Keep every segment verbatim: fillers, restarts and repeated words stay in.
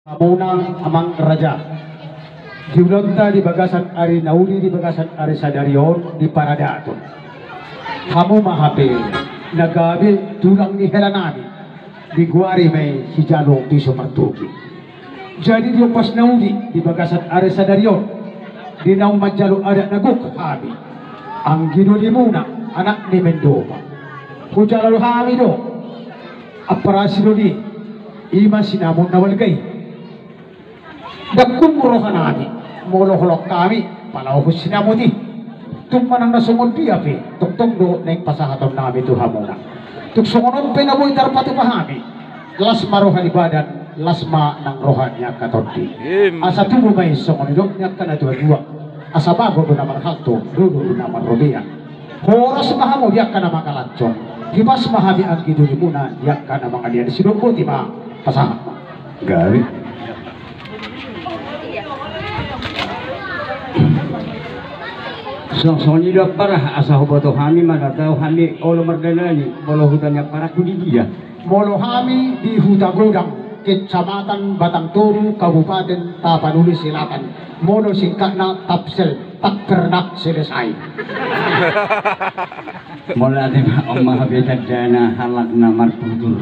Hamuna amang raja, di ulaonta di bagasan ari na uli, di bagasan ari sadari on di paradaton, hamu ma hape na gabe tulang ni hela nami, digoari ma i sijalo piso martuki. Jadi di ombas na uli di bagasan ari sadari on, di naung manjalo adat na gok hami, anggi dolimuna, anak ni Mendopa, hujalo hami do ampara sidoli, i ma sinamot na balga i. Ndang hun roha nami molo holong hami palaohon sinamot i. Tung manang na songon dia pe, tongtong do naeng pasahaton nami tu hamuna. Tung songon on pe na boi tarpatupa hami, las ma roha ni badan, las ma nang roha ni angka tondi. Asa tubu ma i songon nidok ni angka na tuatua: Asa bagot do na marhalto, lolo do na marrobean. Horas ma hamu di angka na mangalashon, hipas ma hami anggi dolimuna di angka na mangalean. Sidok boti ma, pasahat ma. Gabe. Songon i do ampara, asa huboto hami ma na tau hami olo mardalani molo huta ni amparakku di dia. Molo hami di Huta Godang, Kecamatan Batang Toru, Kabupaten Tapanuli Selatan. Molo singkatna Tapsel, tak pernah selesai. Molo ate ma on ma hape tandana halak na martutur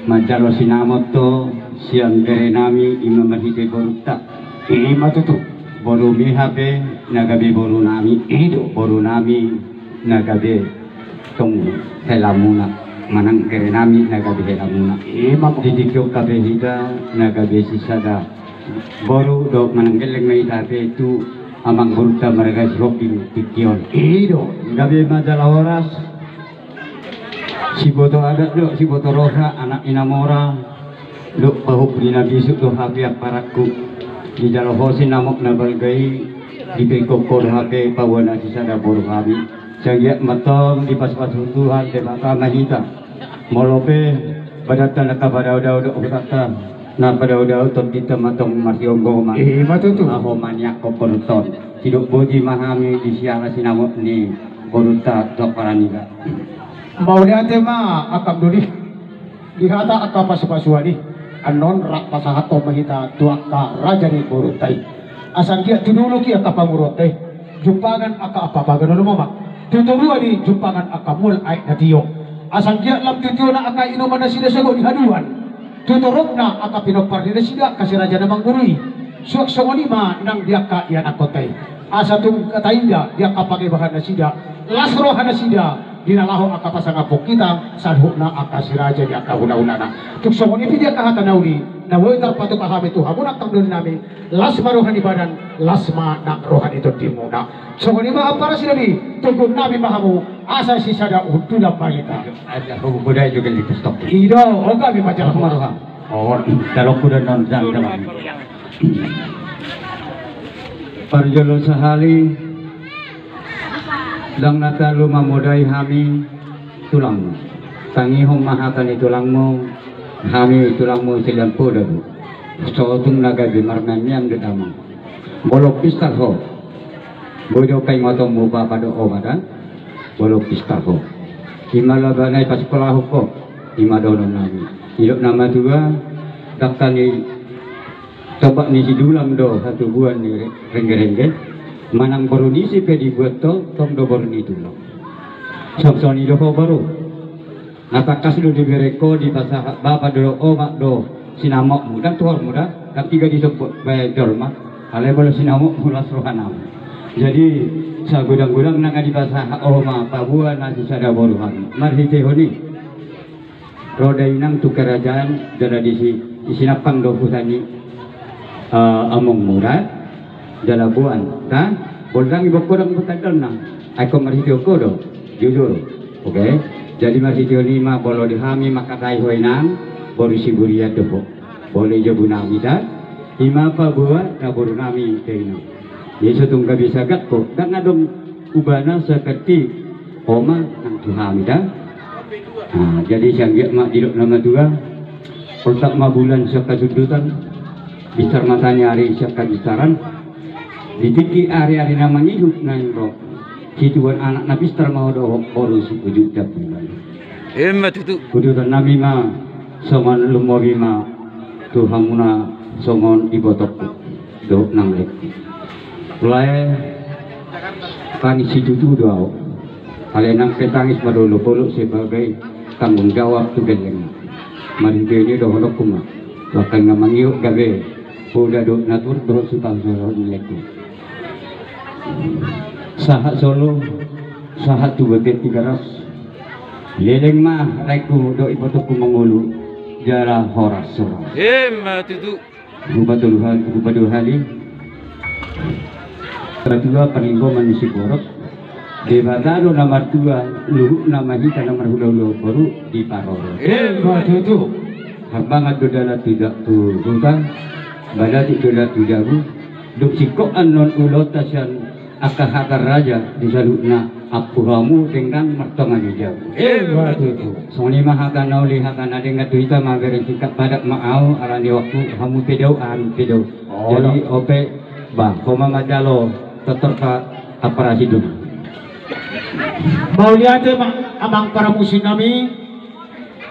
manjalo sinamot tu sian bere nami, i ma marhite borunta. I ma tutu. Borumi hape na gabe boru nami. I do. Boru nami na gabe tong helamuna, manang bere nami na gabe helamuna. I ma. Di tingki on hape hita na gabe sisada boru do manang gelleng ma hita hape tu amang borunta Marga Sihombing tingki on. I do. Gabe ma jala horas. Siboto adat do, siboto roha, anak ni na mora. Dok pahompu ni na bisuk do hape amparakku. Dijalo ho sinamot na balga i, dipengkon ho do hape paboa na sisada boru hami. Sai anggiat ma tong dipasupasu Tuhan Debata ma hita. Molo pe badanta na angka padaodao dohot hutanta na padaodao, tondinta ma tong marsiomgoman. I ma tutu. Aho ma niangkon borunta on. Sidok boti ma hami di siala sinamot ni borunta tu ampara niba. Mauliate ma angka doli. Di hata angka pasupasuan i, annon rap pasahathon ma hita tu angka raja ni borunta i. Asa anggiat tu dolok i angka pamoruonta i, jumpangan angka ampapanganon ma, tu toruan i jumpangan angka mual aek na tio. Asa anggiat lam tu tiona angka inoman nasida sogot di haduan, tu toropna angka pinompar ni nasida angka si raja na mangguru i. Suang songon i ma nang di angka ianakkonta i. Asa tung taida di angka pangibahan nasida, las roha nasida, di na laho angka pasangaphon hita saluhutna angka si raja di angka hulahulana. Tung songon i pe di angka hata na uli na boi tarpatupa hami tu hamuna angka doli nami, las ma roha ni badan, las ma nang roha ni tondimuna. Songon i ma ampara sidoli, toguon nami ma hamu asa sisada hundulan ma hita. Ada hubu bodai juga di pustok. I do, oga mi majalah ma roha. Oh, dalokku dan non jam jam. Parjolo sahali, ndang na talu mamodai hami tulangmu. Tangihon ma hata ni tulangmu, hami tulangmu silean poda do. Sotung na gabe marmeam-meam do damang. Molo pistar ho, boi do paingotonmu bapa dohot oma da. Molo pistar ho, i ma laba na ipasikolahon ho. I ma dohonon nami. Didok na matua, dangka ni topak ni sidulang do hatubuan ni renggerengge. Manang boru ni ise pe dibuat ho, tong do boru ni tulang. Songon i do ho boru. Na tangkas do dibereng ho, dipasahat bapa do, omak do sinamotmu, ndang tuhormu da, ndang piga disombot baen jolma. Alai molo sinamotmu las rohanami. Jadi sagodang-godang nang dipasahat ho ma paboa na sisada boru hami. Marhitehon i ro da inang tu kerajaan, jala disi, disinampang do huta ni, eh, amongmu da, jala boan da. Molo ndang diboan ho, ndang hutandonna. Ai ingkon marhitehon ho do, jujur. Oke. Jadi marhitehon i ma molo di hami mangkatai ho inang, boru Siburian do ho. Molo di jabu nami da, i ma paboa na boru nami da inang. Jadi so tung gabe sagat ho, ndang adong ubana seperti oma nang tu hami da. Nah, jadi sai anggiat ma didok na matua, poltak ma bulan sian hasundutan, bistar mataniari sian habistaran. Di tingki ari-ari na mangihut naeng ro, situan anak na bistar ma ho dohot boru Sipuju Jambulan. I ma tutu. Hudohonon nami ma Songon lumobi ma tu hamuna songon ibotokku dohot nang laengku. Lae, tangis situtu do ahu. Alai nang pe tangis marolopolop sebagai tanggung jawab tu gellengna. Marhite i dohononku ma, tu angka na mangihut gabe poda dohot na turut dohot sipahusahon ni laengku. Sahat solu, sahat tu bontean Tigaras. Leleng ma laengku dohot ibotokku mangolu, jala horas horas. Ima tutu. Rupatolu hali, rupatolu hali. Patua panimbo ma ni siborok. Debata do na martua, luhutna ma hita na marhulahula boru diparorot. Ima tutu. Harbangan do dalan tu ja-, tu huta, balatik do dalan tu jabu. Dung singkop annon ulaonta sian angka hata raja di saluhutna, ampu hamu denggan martonga ni jabu. Ima tutu. Songon i ma hata na uli, hata na denggan tu hita, mamereng singkat padat ma ahu, alani waktu, hamu pe dao, ahu pe dao. Jadi ope, bah, ho ma manjalo tortor pa aparasi dulu. Mauliate ma amang paramusi nami.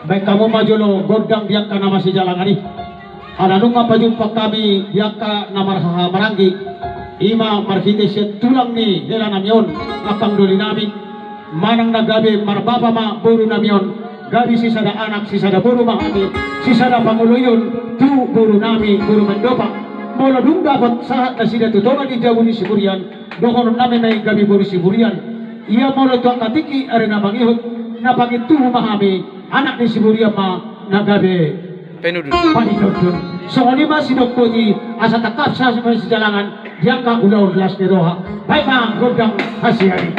Baen hamu ma jolo gondang di angka na masijalangan i. Ala nunga pajumpa hami di angka na marhaha maranggi, ima marhite sian tulang ni hela nami on, amang doli nami, manang na gabe marbapa ma boru nami on, gabe sisada anak sisada boru ma hami, sisada pangoloion tu boru nami boru Mandopa. Molo dung dapot sahat nasida tu tonga ni jabu ni Siburian, dohonon nami ma i gabe boru Siburian. Ia molo tu angka tingki ari na mangihut, na pangintuhu ma hami, anak ni Siburian ma na gabe panidondon. Songon i ma sidok boti, asa tangkas hami masijalangan di angka ulaon las ni roha. Baen ma gondang hasian i.